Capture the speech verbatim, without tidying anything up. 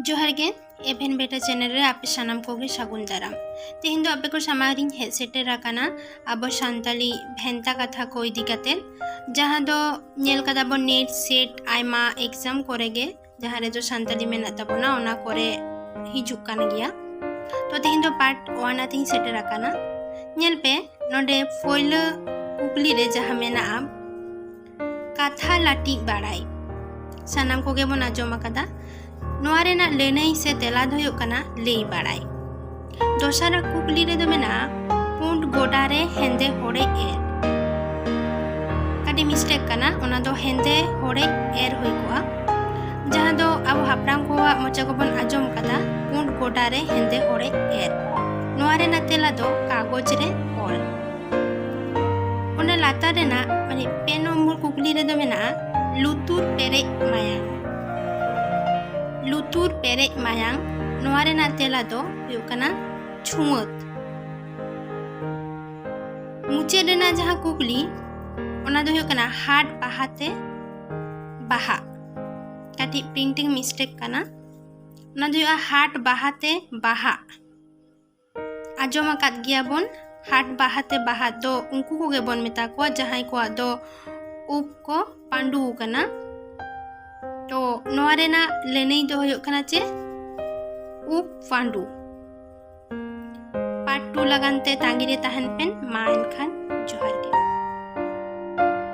ᱡᱚᱦᱟᱨ ᱜᱮ, ᱮᱵᱷᱮᱱ ᱵᱮᱴᱟ ᱪᱮᱱᱮᱞ ᱨᱮ ᱟᱯᱮ ᱥᱟᱱᱟᱢ ᱠᱚᱜᱮ ᱥᱟᱹᱜᱩᱱ ᱫᱟᱨᱟᱢ᱾ ᱛᱮᱦᱮᱧ ᱫᱚ ᱟᱯᱮ ᱠᱚ ᱥᱟᱢᱟᱝ ᱨᱤᱧ ᱦᱮᱡ ᱥᱮᱴᱮᱨ ᱟᱠᱟᱱᱟ ᱟᱵᱚ ᱥᱟᱱᱛᱟᱲᱤ ᱵᱷᱮᱱᱛᱟ ᱠᱟᱛᱷᱟ ᱠᱚ ᱤᱫᱤ ᱠᱟᱛᱮ, ᱡᱟᱦᱟᱸ ᱫᱚ ᱧᱮᱞ ᱠᱟᱫᱟ ᱵᱚᱱ ᱱᱮᱴ ᱥᱮᱴ ᱟᱭᱢᱟ ᱮᱠᱡᱟᱢ ᱠᱚᱨᱮ ᱜᱮ, ᱡᱟᱦᱟᱸ ᱨᱮᱫᱚ ᱥᱟᱱᱛᱟᱲᱤ ᱢᱮᱱᱟᱜ ᱛᱟᱵᱚᱱᱟ, ᱚᱱᱟ ᱠᱚᱨᱮ ᱦᱤᱡᱩᱜ ᱠᱟᱱ ᱜᱮᱭᱟ᱾ ᱛᱚ ᱛᱮᱦᱮᱧ ᱫᱚ ᱯᱟᱨᱴ ᱳᱣᱟᱱ ᱟᱛᱮᱧ ᱥᱮᱴᱮᱨ ᱟᱠᱟᱱᱟ᱾ ᱧᱮᱞ ᱯᱮ, ᱱᱚᱰᱮ ᱯᱳᱭᱞᱳ ᱠᱩᱠᱞᱤ ᱨᱮ ᱡᱟᱦᱟᱸ ᱢᱮᱱᱟᱜᱼᱟ, ᱠᱟᱛᱷᱟ ᱞᱟᱹᱴᱤᱡ ᱵᱟᱲᱟᱭ, ᱥᱟᱱᱟᱢ ᱠᱚᱜᱮ ᱵᱚᱱ ᱟᱸᱡᱚᱢ ᱟᱠᱟᱫᱟ᱾ ᱱᱚᱣᱟ ᱨᱮᱱᱟᱜ ᱞᱟᱹᱱᱟᱹᱭ ᱥᱮ ᱛᱮᱞᱟ ᱫᱚ ᱦᱩᱭᱩᱜ ᱠᱟᱱᱟ ᱞᱟᱹᱭ ᱵᱟᱲᱟᱭ᱾ ᱫᱚᱥᱟᱨᱟᱜ ᱠᱩᱠᱞᱤ ᱨᱮᱫᱚ ᱢᱮᱱᱟᱜᱼᱟ, ᱯᱩᱸᱰ ᱜᱚᱰᱟ ᱨᱮ ᱦᱮᱸᱫᱮ ᱦᱚᱲᱮᱡ ᱮᱨ᱾ ᱠᱟᱹᱴᱤᱡ ᱢᱤᱥᱴᱮᱠ ᱠᱟᱱᱟ, ᱚᱱᱟ ᱫᱚ ᱦᱮᱸᱫᱮ ᱦᱚᱲᱮᱡ ᱮᱨ ᱦᱩᱭ ᱠᱚᱜᱼᱟ, ᱡᱟᱦᱟᱸ ᱫᱚ ᱟᱵᱚ ᱦᱟᱯᱲᱟᱢ ᱠᱚᱣᱟᱜ ᱢᱚᱪᱟ ᱠᱚᱵᱚᱱ ᱟᱸᱡᱚᱢ ᱠᱟᱫᱟ, ᱯᱩᱸᱰ ᱜᱚᱰᱟ ᱨᱮ ᱦᱮᱸᱫᱮ ᱦᱚᱲᱮᱡ ᱮᱨ᱾ ᱱᱚᱣᱟ ᱨᱮᱱᱟᱜ ᱛᱮᱞᱟ ᱫᱚ ᱠᱟᱜᱚᱡᱽ ᱨᱮ ᱚᱞ᱾ ᱚᱱᱟ ᱞᱟᱛᱟᱨ ᱨᱮᱱᱟᱜ ᱢᱟᱱᱮ ᱯᱮ ᱱᱚᱢᱵᱚᱨ ᱠᱩᱠᱞᱤ ᱨᱮᱫᱚ ᱢᱮᱱᱟᱜᱼᱟ, ᱞᱩᱛᱩᱨ ᱯᱮᱨᱮᱡ ᱢᱟᱭᱟᱝ᱾ ᱞᱩᱛᱩᱨ ᱯᱮᱨᱮᱡ ᱢᱟᱭᱟᱝ, ᱱᱚᱣᱟ ᱨᱮᱱᱟᱜ ᱛᱮᱞᱟ ᱫᱚ ᱦᱩᱭᱩᱜ ᱠᱟᱱᱟ ᱪᱷᱩᱣᱟᱹᱛ᱾ ᱢᱩᱪᱟᱹᱫ ᱨᱮᱱᱟᱜ ᱡᱟᱦᱟᱸ ᱠᱩᱠᱞᱤ, ᱚᱱᱟ ᱫᱚ ᱦᱩᱭᱩᱜ ᱠᱟᱱᱟ ᱦᱟᱴ ᱵᱟᱦᱟᱛᱮ ᱵᱟᱦᱟ᱾ ᱠᱟᱹᱴᱤᱡ ᱯᱨᱤᱱᱴᱤᱝ ᱢᱤᱥᱴᱮᱠ ᱠᱟᱱᱟ, ᱚᱱᱟ ᱫᱚ ᱦᱩᱭᱩᱜᱼᱟ ᱦᱟᱴ ᱵᱟᱦᱟᱛᱮ ᱵᱟᱦᱟ᱾ ᱟᱸᱡᱚᱢ ᱟᱠᱟᱫ ᱜᱮᱭᱟ ᱵᱚᱱ, ᱦᱟᱴ ᱵᱟᱦᱟᱛᱮ ᱵᱟᱦᱟ ᱫᱚ ᱩᱱᱠᱩ ᱠᱚᱜᱮ ᱵᱚᱱ ᱢᱮᱛᱟ ᱠᱚᱣᱟ ᱡᱟᱦᱟᱸᱭ ᱠᱚᱣᱟᱜ ᱫᱚ ᱩᱵ ᱠᱚ ᱯᱟᱺᱰᱩ ᱟᱠᱟᱱᱟ᱾ ᱛᱚ ᱱᱚᱣᱟ ᱨᱮᱱᱟᱜ ᱞᱟᱹᱱᱟᱹᱭ ᱫᱚ ᱦᱩᱭᱩᱜ ᱠᱟᱱᱟ ᱪᱮ ᱩᱵ ᱯᱟᱺᱰᱩ᱾ ᱯᱟᱨᱴ ᱴᱩ ᱞᱟᱜᱟᱱ ᱛᱮ ᱛᱟᱺᱜᱤ ᱨᱮ ᱛᱟᱦᱮᱱ ᱯᱮ᱾ ᱢᱟ ᱮᱱᱠᱷᱟᱱ ᱡᱚᱦᱟᱨ ᱜᱮ᱾